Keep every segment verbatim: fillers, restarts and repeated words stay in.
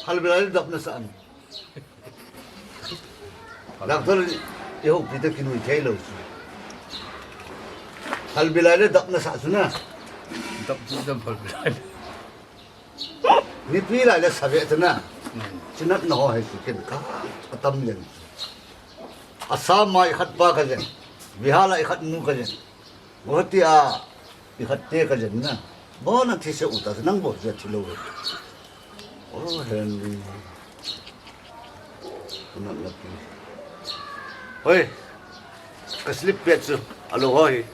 Halbilai le dap nasah am? Doctor, i houpi te kinui thei lou chu. Halbilai le dap nasah chu na. Dap chu dap halbilai. Nipi lai le save chu na. Hmm. Chinat na ho he chu ken ka, atam len. Assam a i khat pa ka jen. Bihar a i khat nu ka jen. Guwahati a i khat te ka jen na. Bon a thi se u ta, nang bon se thi lou. Oh, Henry. Kunat laki. Hoi. Ka slip pet chu. Alo hoi.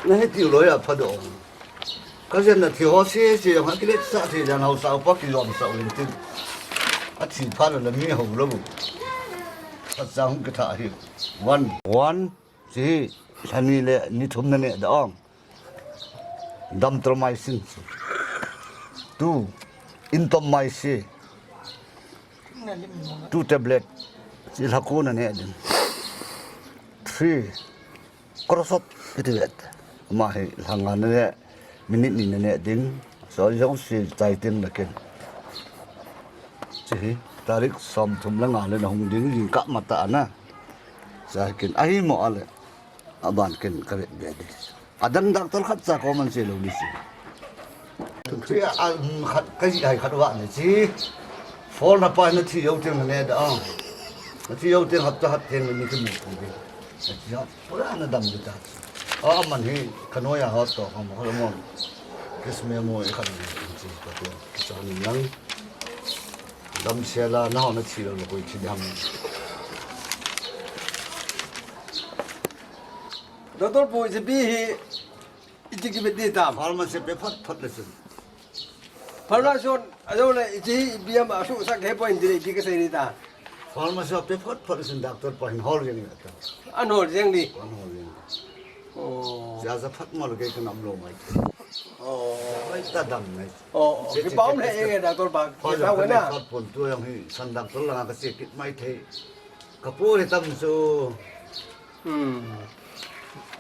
Na he ti loi a pha do. Ka jen na thi ho se se jong ha kilet sa thi jan hausa upa ki jom sa u tin. A thi pha lo la mi ho lo. Ka sa hung ka tha hi. One. One. Chi hi, lhani le ni thum na ne da ong. Dam tro mai sin. Two. In tom mai si. Two tablet. Chi lhaku na ne din. Three. Crossot kiti vet. Ama hi lhanga na ne minute ni na ne ding. So, jong si chai tin la ken. Chi hi, tarik som thum le nga le na hung ding, jing ka mata na. Sa ken, ahi mo ale. Aban ken ka vet be di. Adang doctor khat cha ko man se lo ni si. Chi a, a, um, khat, ka ji ai khat wa ne chi. Phone na pa na thi yo teng ne da. Na thi yo teng hap ta hap teng ni ki mu ko. Na thi hap pura na dam di ta. A man hi ka noi a hot to ka mo ka mo. Kis me mo e khat ni chi ka te. Cha ni nang. Dam se la na ho na thi lo ko thi dam. Doctor pu, ipi hi, iti ki beti tam. Pharmacy pe phot phot le chun. Pharmacy on, ajo le, iti hi, ipi ama su sa ke point dire, iti ke sei ni ta. Pharmacy pe phot phot le chun doctor pa hin hol jeng ni ta. An hol jeng ni. An hol jeng. Oh. Ja ja phot mo le ke kan am lo mai. Oh. Mai ta dam mai. Oh, oh. Che, che, kipa um che, le che, enge doctor pa. Phot kipa le um na. Phot pon tu yang hi san doctor la ka che kit mai thei. Ka pu le tam chu. Hmm.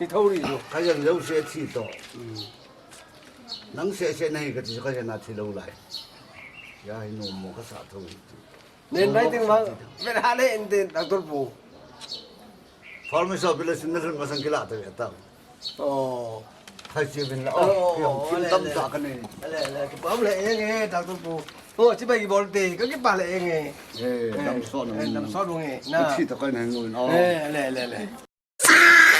Ni thou ri chu. Ka jen jo se thi to. Hmm. Nang se se nahi ka ti ka jen na thi lo lai. Ya hi no mo ka sa thou. Nen bai ting bang. Ven ha le in tin doctor pu. Pharmacy bill sin na lhun masang kila ta ya ta. Oh. Khai chi vin la. Oh, oh, oh, kim tam ta ka ni. Le, le, kipa le enge doctor pu. Oh, chi bai ki bol te, ka kipa le enge. Eh, dam so na. Eh, dam so nge. Na. Chi ta ka na ngun. Oh. Eh, le, le, le.